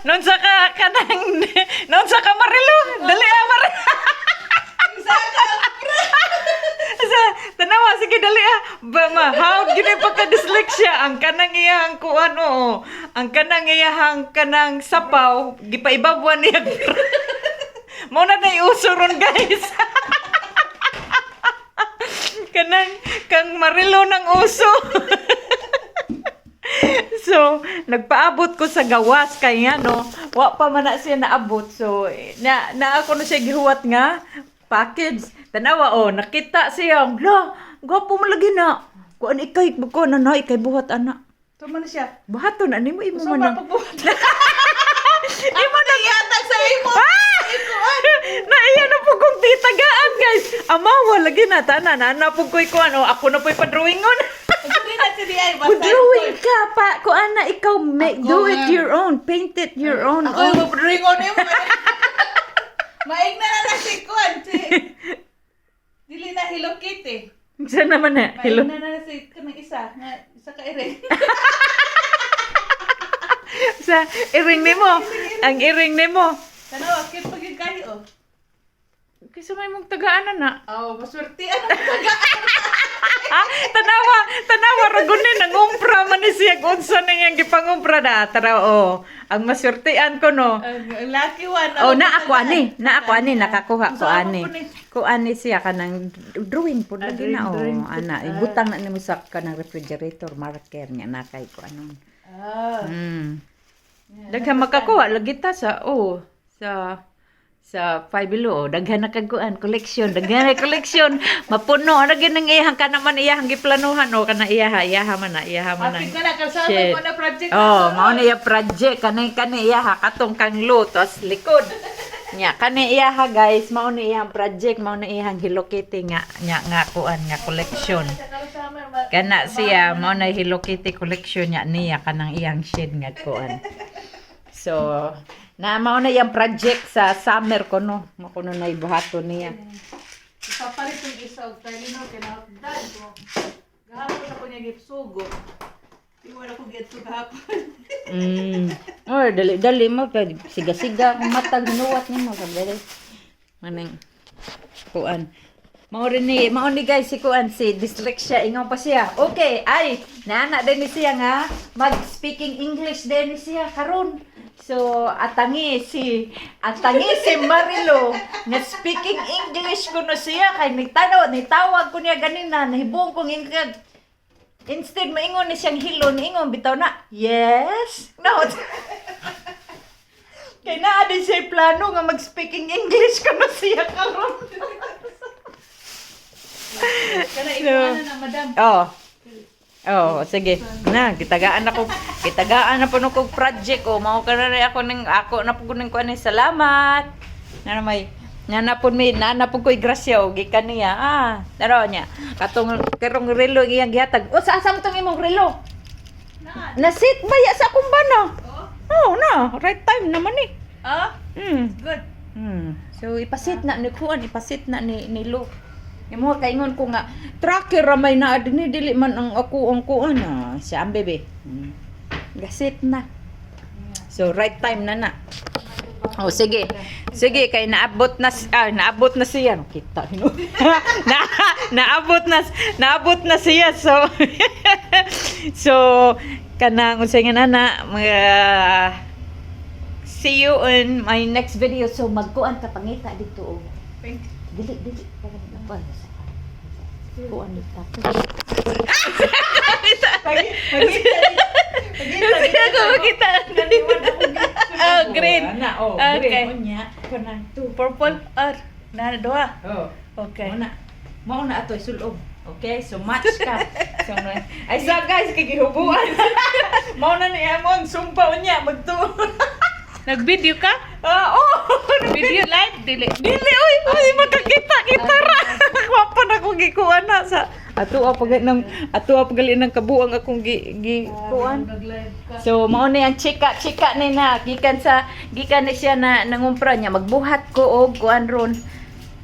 Naunsa ka kanang naunsa ka, Marilo? Dali ah, Marilo. Sa tanawa, sige, dali ah. Ba ma, how gini pagka dyslexia ang kanang iyang kuan, oo. Ang kanang iyang kanang sapaw gipaibabwan niya. Mao na uso ron, guys. Kanang kang Marilo ng uso. So, nagpaabot ko sa gawas kay nga no, wa pa man na siya naabot. So, na, na ako na siya gihuwat nga package. Tanawa oh, nakita siya. La, gwapo man lagi na. Kuan ikay ko na na ikay buhat ana. Tuma na siya. Buhaton ani mo imo So, man ang. mapagbuhat. Imo na Ihatag sa imo. Ah! Na iya na po kong titagaan, guys. Amawa lagi na tanan na po ko'y kuan oh, ako na po'y padrawingon. Dili na si di ay basta. Drawing ka pa kuan na ikaw make, Ako do it nga. your own, paint it your own. Ako yung drawing on imo. Maig na na si kuan si. Dili na Hello Kitty. Saan naman na? Maig Hello. na na si kanang isa nga isa ka ire. Sa iring nimo. Ang iring nimo. Tanawa, cute pag yung kayo oh. Kaysa may mong tagaan na. Oh, maswerte ano tagaan. Ah, tanawa, tanawa ragunin ang umpra man ni siya kung unsa na iyang gipangumpra na. Tara oh. Ang maswertean ko no. Ang lucky one. Oh, na ako ani, na ako ani nakakuha ko Unsa ani. man po ni? Ko ani siya kanang drawing po Ah, lagi na drawing, oh, drawing po. ana ibutang na nimo sa kanang refrigerator marker nga na kay ko anon. Ah. Daghan makakuha lagi ta sa oh sa five below oh, daghan na kag kuan collection, daghan na collection, mapuno na gyud ang iyang kana man iyang giplanuhan oh, kana iyaha, iyaha man na, iyaha man Happy ang ka na kasama shit. mo na project. Oh, mao na iya project kani kani iyaha katong kang lotos likod. Nya kani iyaha, guys, mao na iyang project, mao na iyang Hello Kitty nga nya nga kuan nga collection. Kana siya mao na Hello Kitty collection nya niya kanang iyang shed nga kuan. So, na mao na iyang project sa summer ko no, mao kuno na ibuhaton niya. Ipapalit yung isa og Tylenol kay nahapdan ko. Gahapon ako niya gipsugo. Di wala ko gitso gahapon. Or dali dali mo kay siga-siga kung matag nuwat nimo sabi. Manang kuan. Mao rin ni, mao ni guys si kuan si dyslexia ingon pa siya. Okay, ay naana din ni siya nga mag speaking English din ni siya karon. So atangi si Marilo nga speaking English kuno siya kay nagtanaw nitawag ko niya ganina nahibong kong English. Instead maingon ni siyang hello, niingon bitaw na, "Yes." No. Kay naa din siya plano nga mag-speaking English kuno siya karon. Kana imo na na, madam. Oh. Oh, sige. Na, gitagaan ako. Gitagaan na po nung kong project. Oh, mao ka na rin ako ning ako na po ning kuan ni salamat. Na may na na po may na na po ko'y grasya og gikan niya. Ah, daro niya. Katong karong relo iyang gihatag. O, sa asa mo tong imong relo? Na. Nasit ba ya sa akong bana? Oh. Oh, na, right time naman eh. Ah, good. So ipasit na ni kuan, ipasit na ni ni Lo. Imo kaingon ko nga tracker ra may naa dinhi, dili man ang ako ang kuan ah, siya ang bebe. Gasit na. So right time na na. Oh, sige. Sige kay naabot na siya. No, kita no. Na naabot na siya. So so kanang unsay nga nana mga see you in my next video. So magkuan ka pangita dito oh. Thank you. Dili dili para kuan ta. Sige ako makita. Oh, green. Ana oh, Okay. green unya kanang two. Purple or na duha. Oh. Okay. Mao na. Mao na ato isulob. Okay, so match ka. So, ay sa guys kay gihubuan. Mao na ni Amon sumpa unya magtu. Nag-video ka? Ah, oh. Video live dili. Dili oy, oy makakita kita ra. Wa pa na akong gikuan na sa ato pa ng ato pa gali ng kabuang akong gi, gi kuan. Nag-live ka. So mao ni ang chika chika ni na gikan sa gikan ni siya na nangumpra niya magbuhat ko og kuan ron.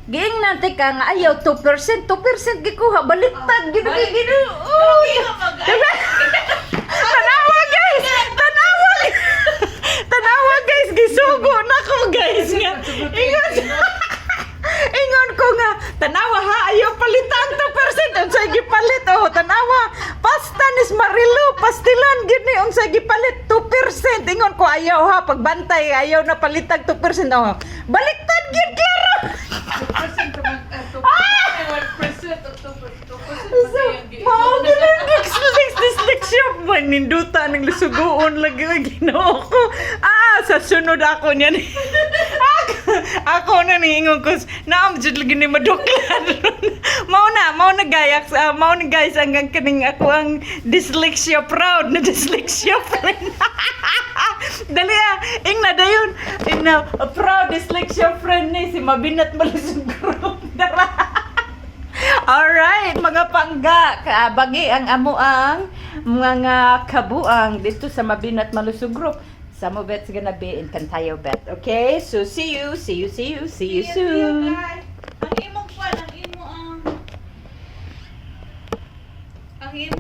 Giing nante ka nga ayaw 2%, 2% gikuha baliktad gid gid gid. Oh, tanawa guys, tanawa. Tanawa guys. Ayaw ha, pagbantay, ayaw na palitag 2%. Oh. Baliktad gyud, klaro. 2% man, 2%, 1% o 2%, 2% So, mao gyud ang dyslexia. Maninduta ng lusugoon lagi ang Ginoo ko. Ah, sa sunod ako niyan. Ako na niingon ko, naam jud lagi ni maduklan. Mao na gayak, mao na, guys, ang kaning ako ang dyslexia proud na dyslexia friend. Dali ah, ing na dayon. Ing na proud dyslexia friend ni si Mabinat Malusog Group. Dara. Alright, mga pangga, kaabagi ang amo ang mga kabuang dito sa Mabinat Malusog Group. Some of it's gonna be in Pantayo Bet. Okay, so see you, see you, see you, see you soon. Ang imong kwan, ang imo ang imo